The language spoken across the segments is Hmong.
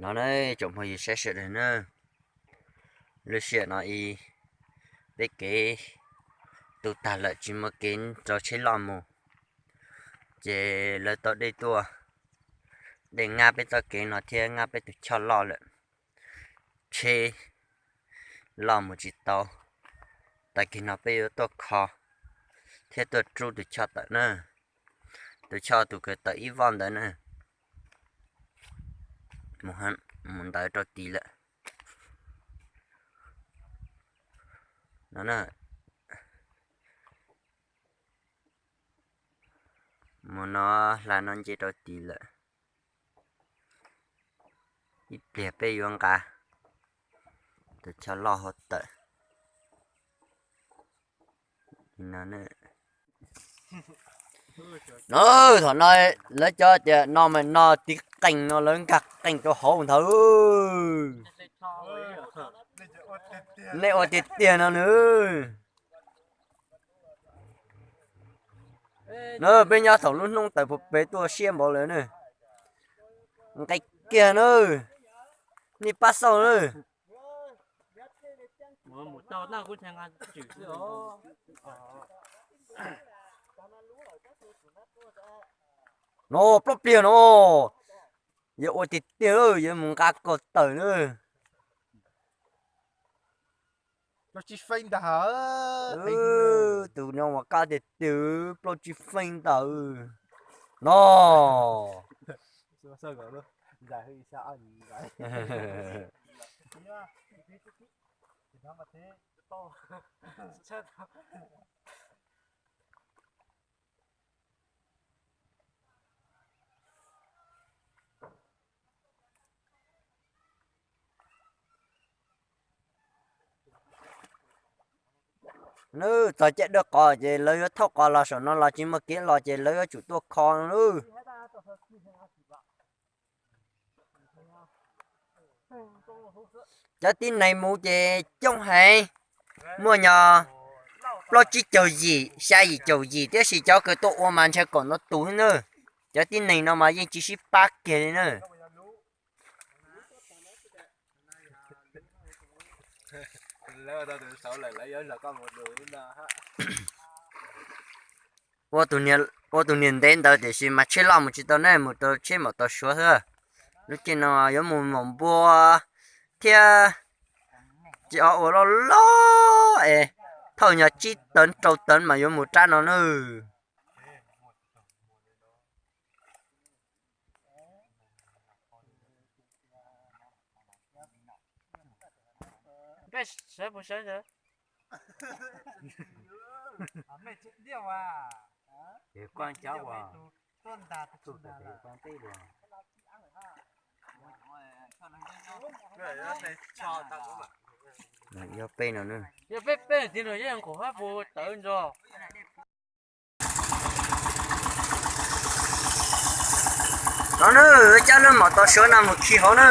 No ne, tsoom phooj ywg saib sawv daws na, lub sij hawm no ib peb kev tu tag lawm tsis muaj kev rau tsheb loj mus, ces lawv tau dej tuaj, dej nqa peb txoj kev no thiab nqa peb tus choj loj lawm, tsheb loj mus tsis tau. Tag kis no peb yuav tuaj kho thiab tuaj rub tus choj tawm na, tus choj tus kws tawm ib voj ntawd na, mus ntawd rau tid lawm. No, mus no, hla no nce rau tid lawm. Ib pliag peb yuav nqa tus choj loj hauv tawm. No, thaum no lawv cov tias no mas no tiv qees no lawv nkag qees rau hauv ntawd. Nej ua tiag tiag no nws. No peb nyob thaum lub hnub tawm puag pem tuaj siab npaum lawm na. Nqis kiag na, nej pab xauj na. No plaub pliag no, yuav ua tiag tiag, yuav mus nqa kom tawm na. Tus no uas kaj tiag tiag, plaub tsib feeb ntawd no. Nws txog caij dawb qos ces lawv yuav thauj qos los saum no los tsis muaj kev los ces lawv yuav tsum tuaj kho no. Cov tib neeg mus ces coob heev, muaj nyog plaub tsib caug yim, xya yim caum yim, tiam sis cov kws tuaj ua mas ntshe kaum ntau tus na. Cov tib neeg no mas yeej tsis sib pab kiag li na. Ua tus niag, ua tus niag ntev ntawd tiam sis mas tsheb loj mus tsis tau ne, mus rau tsheb maum taus suav xwb. Lub caij no yuav mus maum npua thiab, ces ua loj loj es thauj nyog tsib tawv rau tawv mas yuav mus rab no na. Yog peb no, yog peb peb no ces nkaum hab puas tawv ntso. No na, cab lub maum taus suav no mus khi hauv na.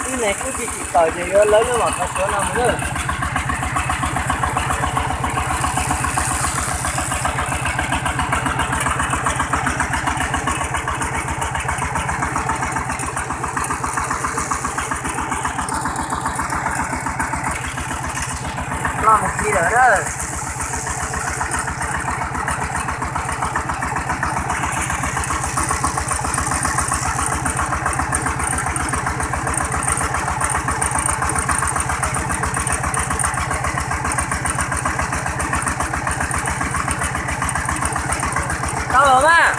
Ib neeg kuj tsis tsim tawm ces yuav lawv lub maum taus suav no mus na. Loj mus khi lawm na. Tau los mas.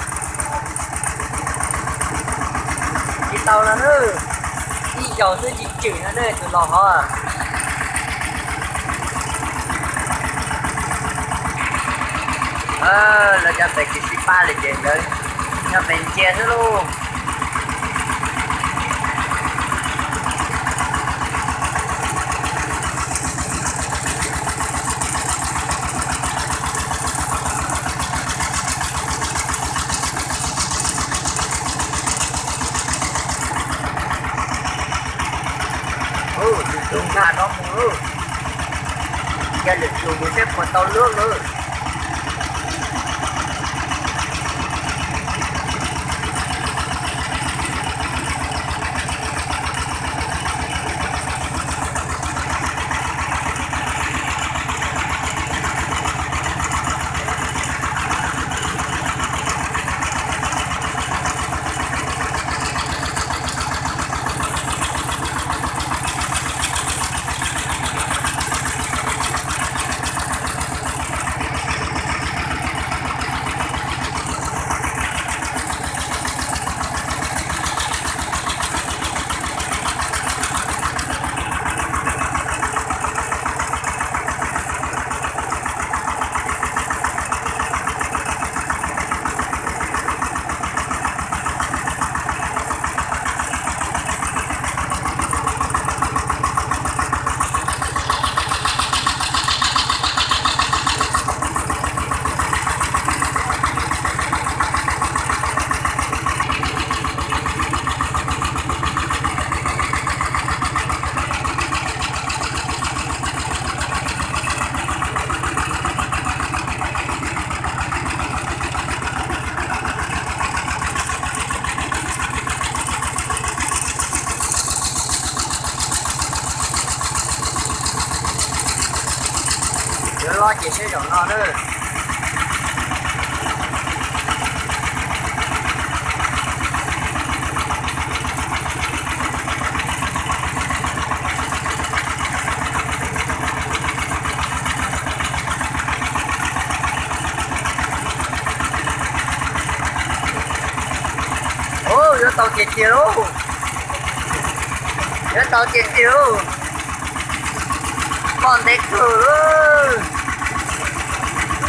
Tsis tau no na, ib zaug xwb tsis tswm no ne tus los hov. Lawv cov pem tsis sib pab li ces lawv nyob pem ntsia xwb lauj. Tus nkag no mus lawm, yog lwm tus mus seb puas tau luag lawm. Yuav los ces seb zaum no na. Ub, yuav tau tiag tiag lauj. Yuav tau tiag tiag lauj. Poj ntev kawg.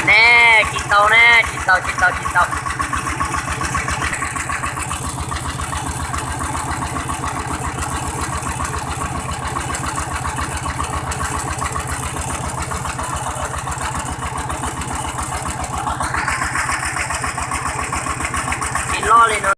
Ne, tsis tau ne, tsis tau, tsis tau, tsis tau. Tsis loj li no.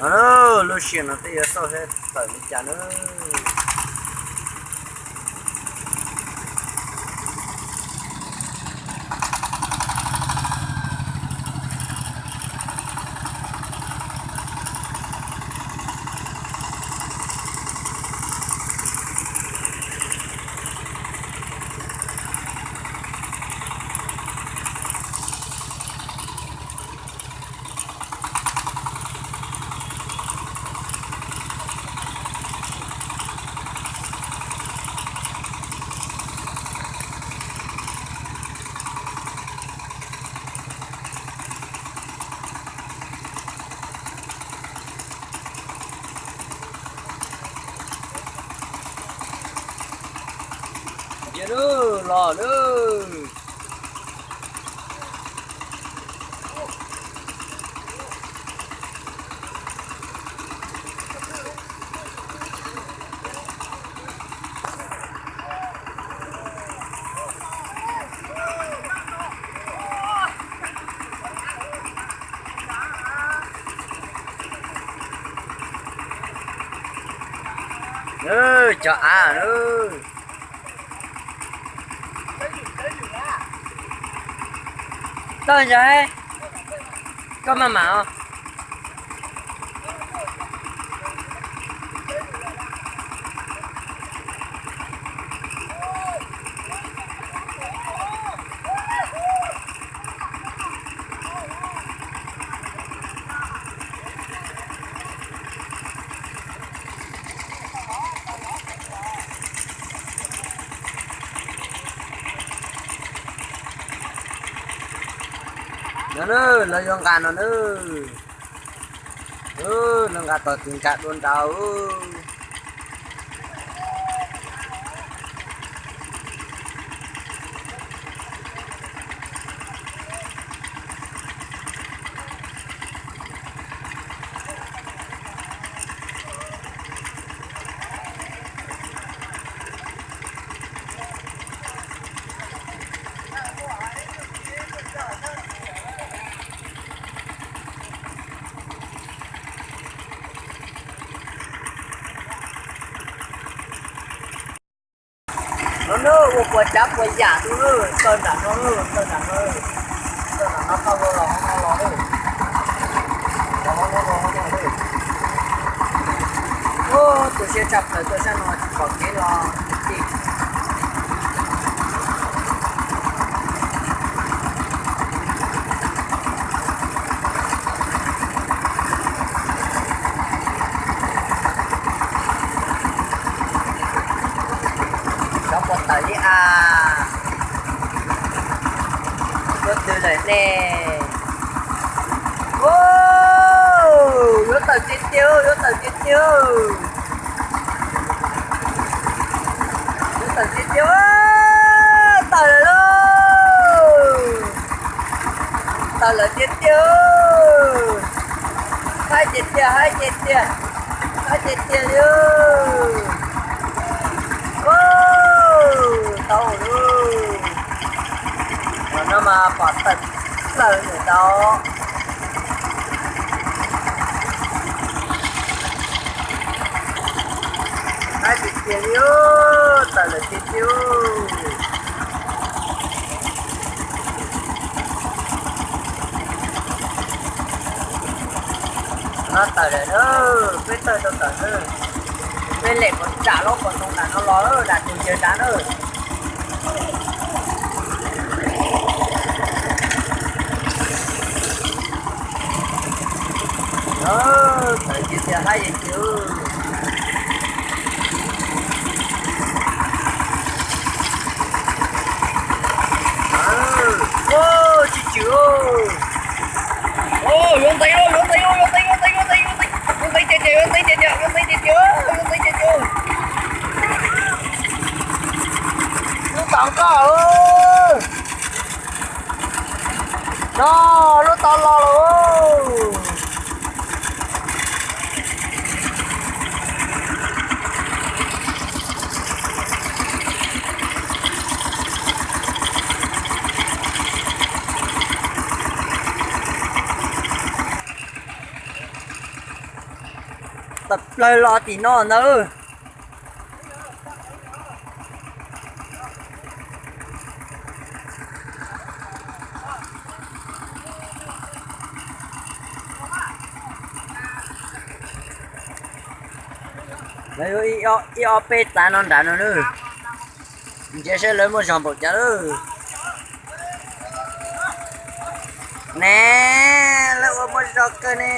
No, lub sij hawm no twb yuav xauj seb tawm li cas na. Los lawm. Cov av na. Toj ntsa, koj maj mam os. No na, lawv yuav nqa no na. Lawv nqa tog tis nkag dua nraud. Ua puas tsav puas yam tu, tawm nram no, tawm nram no, tawm nram no tau los no los. Tus siab tshaj plaws tuaj sab no tsis pom kev los. Xyov puas tawm li as. Yuav twg lawm ne? Yuav tawm tiag tiag, yuav tawm tiag tiag. Yuav tawm tiag tiag, tawm lawm lauj. Tawm lawm tiag tiag. Haib tiag tiag, haib tiag tiag, haib tiag tiag li. Tau lawm. Qhov no mas pom tawm plaws lawm ntag. Haib tiag tiag li, tawm lawm tiag tiag. No tawm lawm na, peb tawm tau tawm na. Peb lem kom tsam lub pob ntoo nram no los, nram tus yawg nrad na. Tawm tiag tiag, haib tiag tiag. Tsis tswm. Yuav ntev, yuav ntev, yuav ntev, yuav ntev, yuav ntev, yuav ntev tiag tiag, yuav ntev tiag tiag, yuav ntev tiag tiag, yuav ntev tiag tiag. Lub tau nkoj. No, lub tau los lawm. Tawm plaws los tim no ntag. Lawv ib ob peb txav no nrad no na. Ntsia saib lawv muaj zog npaum cas lawm. Ne, lawv ua muaj zog kawg ne.